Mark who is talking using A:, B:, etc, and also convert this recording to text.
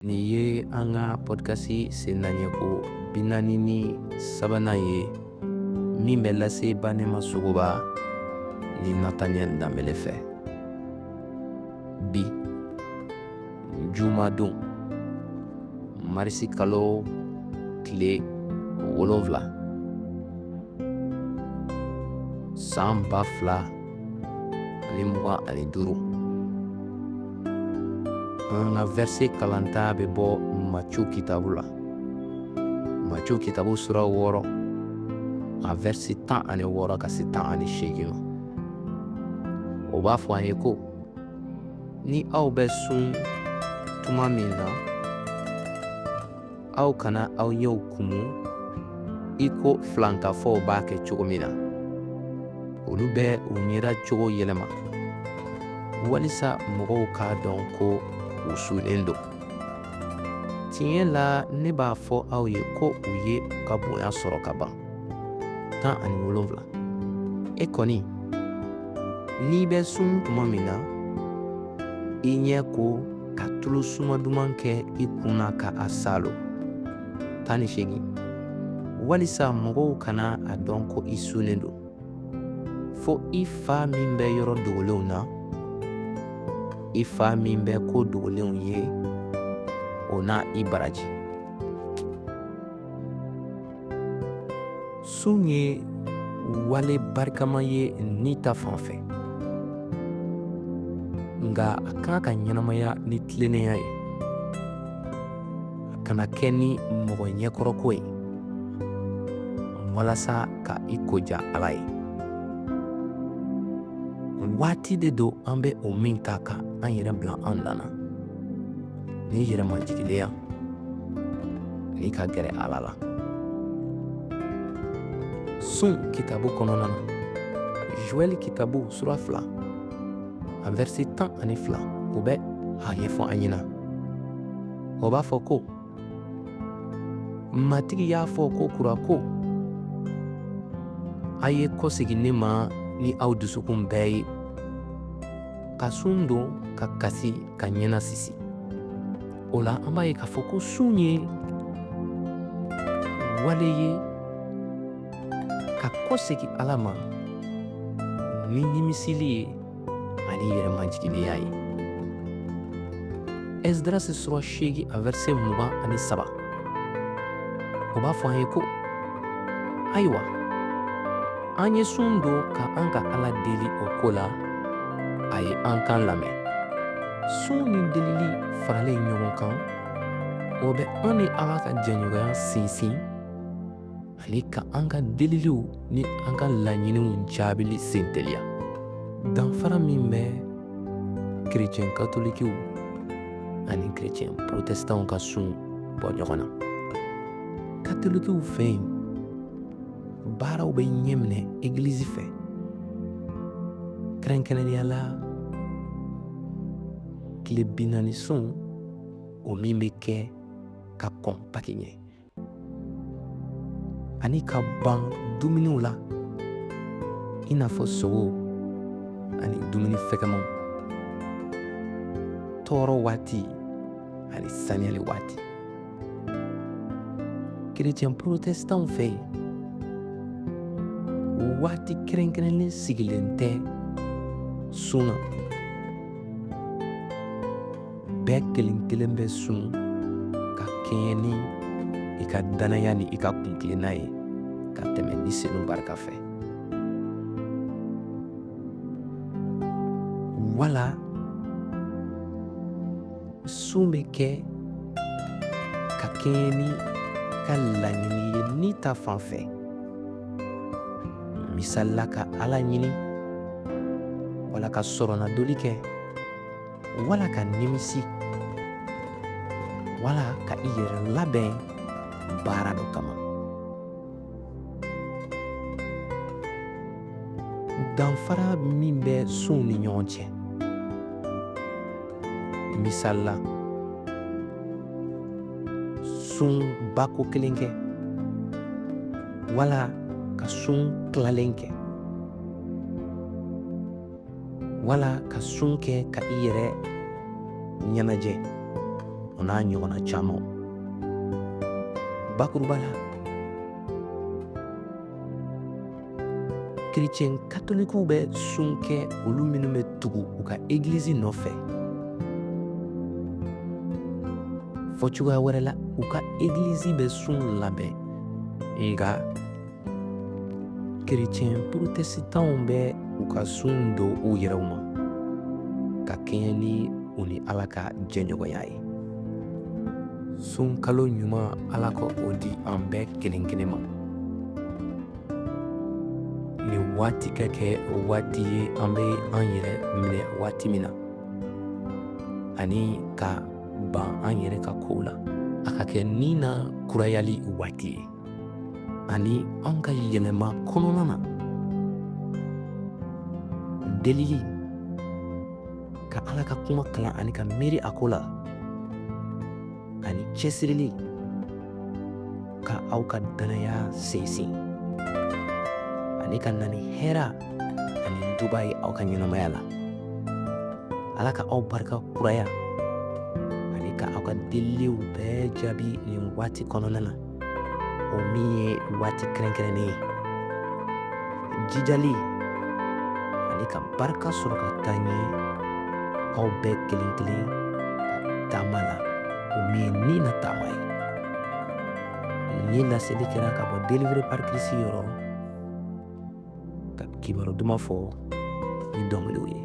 A: Nin ye an ka pɔdikasi sennaɲɛko 43nan ye min bɛ lase Banɛma Sogoba ni Nataniyɛli Danbɛlɛ fɛ. Bi jumadon marisi kalo tile 7 san 2025. An ka verset kalanta bɛ bɔ Maciw kitabu la. Maciw kitabu sura 6 a verset 16 ka se 18 ma. O b'a fɔ an ye ko ni aw bɛ sun tuma min na, aw kana aw ɲɛw kumu i ko filankafɔw b'a kɛ cogo min na. Olu bɛ u ɲɛda cogo yɛlɛma walisa mɔgɔw k'a dɔn ko u sunnen don. Tiɲɛ la ne b'a fɔ aw ye ko u ye u ka bonya sɔrɔ ka ban. 17. E kɔni, n'i bɛ sun tuma min na, i ɲɛ ko ka tulu suma duman kɛ i kun na ka a saalo. 18. Walisa mɔgɔw kana a dɔn ko i sunnen don. Fo i fa min bɛ yɔrɔ dogolenw na, i fa min bɛ ko dogolenw ye, o na i baraji. Sun ye wale barikama ye ni ta fan fɛ, nka a kan ka ɲɛnamaya ni tilennenya ye. A kana kɛ ni mɔgɔ ɲɛkɔrɔko ye, walasa ka i ko diya Ala ye. Waati de don an bɛ o min ta ka an yɛrɛ bila an dan na ni yɛrɛmajiginlenya ani ka gɛrɛ Ala la. Sun kitabu kɔnɔna na, Joɛl kitabu sura 2 a verset 12, o bɛ a ɲɛfɔ an ɲɛna. O b'a fɔ ko Matigi y'a fɔ ko kura ko a ye kɔsegin ne ma ni aw dusukun bɛɛ ye, ka sun don, ka kasi, ka ɲɛnasisi. O la an b'a ye k'a fɔ ko sun ye wale ye ka kɔsegin Ala ma ni nimisili ye ani yɛrɛmajiginlenya ye. Esdrasi sura 8 a verset 23, o b'a fɔ an ye ko ayiwa an ye sun don ka an ka Ala deli o ko la, a ye an kan lamɛn. Sun ni delili faralen ɲɔgɔn kan, o bɛ an ni Ala ka jɛɲɔgɔnya sinsin ani ka an ka deliliw ni an ka laɲiniw jaabili senteliya. Danfara min bɛ kerecɛn katolikiw ani kerecɛn protɛsitanw ka sun bɔ ɲɔgɔn na. Katolikiw fɛ yen, baaraw bɛ ɲɛminɛ egilizi fɛ, kɛrɛnkɛrɛnnenya la tile 40 sun, o min bɛ kɛ ka kɔn Paki ɲɛ, ani ka ban dumuniw la i n'a fɔ sogo ani dumuni fɛgɛmanw, tɔɔrɔ waati ani saniyali waati. Kerecɛn protɛsitanw fɛ yen, waati kɛrɛnkɛrɛnlen sigilen tɛ sun na. Bɛɛ kelen kelen bɛ sun ka kɛɲɛ ni i ka dannaya ni i ka kuntilenna ye ka tɛmɛ Ni Senu barika fɛ. Wala sun bɛ kɛ ka kɛɲɛ ni ka laɲini ye ni ta fan fɛ. Misali la, ka Ala ɲini, wala ka sɔrɔnadoli kɛ, wala ka nimisi, wala ka i yɛrɛ labɛn baara dɔ kama. Danfara min bɛ sunw ni ɲɔgɔn cɛ, misali la, sun bako kelen kɛ, wala ka sun tilalen kɛ, wala ka sun kɛ ka i yɛrɛ ɲɛnajɛ. O n'a ɲɔgɔnna camanw. Bakuruba la, kerecɛn katolikiw bɛ sun kɛ, olu minnu bɛ tugu u ka egilizi nɔfɛ. Fɔ cogoya wɛrɛ la, u ka egilizi bɛ sun labɛn, nka kerecɛn protɛsitanw bɛ u ka sun don u yɛrɛw ma ka kɛɲɛ ni u ni Ala ka jɛɲɔgɔnya ye. Sunkalo ɲuman, Ala ka o di an bɛɛ kelen kelen ma. Nin waati ka kɛ waati ye an bɛ an yɛrɛ minɛ waati min na, ani ka ban an yɛrɛ ka kow la. A ka kɛ ni na kurayali waati ye, ani an ka yɛlɛma kɔnɔna na, delili, ka Ala ka kuma kalan ani ka miiri a ko la, ani cɛsirili ka aw ka dannaya sinsin, ani ka na ni hɛra ani duba ye aw ka ɲɛnamaya la. Ala ka aw barika kuraya ani ka aw ka deliliw bɛɛ jaabi nin waati kɔnɔna na, o min ye waati kɛrɛnkɛrɛnnen ye jijali ani ka barika sɔrɔ ka taa ɲɛ aw bɛɛ kelen kelen ka taama la, o min ye ni na taama ye. Ni laseli kɛra ka bɔ Délivré par Christ yɔrɔ, ka kibaru duman fɔ ni dɔnkiliw ye.